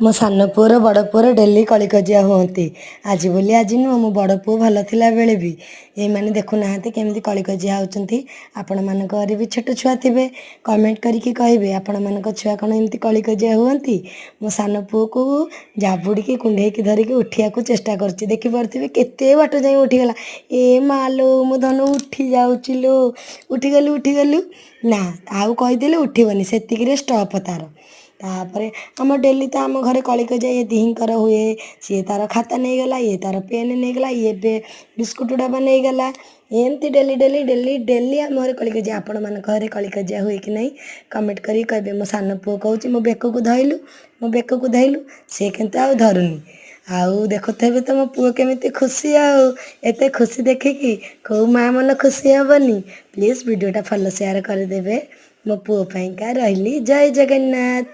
ମୋ ସାନ ପୁଅର ବଡ଼ ପୁଅର ଡେଲି କଳିକଜିଆ ହୁଅନ୍ତି। ଆଜି ବୋଲି ଆଜି ନୁହଁ, ମୋ ବଡ଼ ପୁଅ ଭଲ ଥିଲାବେଳେ ବି ଏମାନେ ଦେଖୁନାହାନ୍ତି କେମିତି କଳିକଜିଆ ହେଉଛନ୍ତି। ଆପଣମାନଙ୍କ ଘରେ ବି ଛୋଟ ଛୁଆ ଥିବେ, କମେଣ୍ଟ କରିକି କହିବେ, ଆପଣମାନଙ୍କ ଛୁଆ କ'ଣ ଏମିତି କଳିକଜିଆ ହୁଅନ୍ତି? ମୋ ସାନ ପୁଅକୁ ଜାବୁଡ଼ିକି କୁଣ୍ଢେଇକି ଧରିକି ଉଠିବାକୁ ଚେଷ୍ଟା କରୁଛି। ଦେଖିପାରୁଥିବେ, କେତେ ବାଟ ଯାଇ ଉଠିଗଲା। ଏ ମାଲୋ, ମୋ ଧନ ଉଠି ଯାଉଛି ଲୋ, ଉଠିଗଲୁ, ଉଠିଗଲୁ। ନା, ଆଉ କହିଦେଲେ ଉଠିବନି, ସେତିକିରେ ଷ୍ଟପ୍ ତାର। ତାପରେ ଆମ ଡେଲି ତ ଆମ ଘରେ କଳିକଜିଆ ଏ ଦିହିଙ୍କର ହୁଏ। ସିଏ ତାର ଖାତା ନେଇଗଲା, ଇଏ ତାର ପେନ୍ ନେଇଗଲା, ଇଏ ଏବେ ବିସ୍କୁଟ ଡବା ନେଇଗଲା। ଏମିତି ଡେଲି ଡେଲି ଡେଲି ଡେଲି ଆମ ଘରେ କଳିକଜିଆ। ଆପଣମାନଙ୍କ ଘରେ କଳିକଜିଆ ହୁଏ କି ନାହିଁ, କମେଣ୍ଟ କରିକି କହିବେ। ମୋ ସାନ ପୁଅ କହୁଛି, "ମୋ ବେକକୁ ଧଇଲୁ, ମୋ ବେକକୁ ଧଇଲୁ।" ସେ କିନ୍ତୁ ଆଉ ଧରୁନି। ଆଉ ଦେଖୁଥିବେ ତ ମୋ ପୁଅ କେମିତି ଖୁସି। ଆଉ ଏତେ ଖୁସି ଦେଖିକି କେଉଁ ମା ମନ ଖୁସି ହେବନି? ପ୍ଲିଜ୍ ଭିଡ଼ିଓଟା ଫଲୋ, ସେୟାର କରିଦେବେ ମୋ ପୁଅ ପାଇଁକା। ରହିଲି, ଜୟ ଜଗନ୍ନାଥ।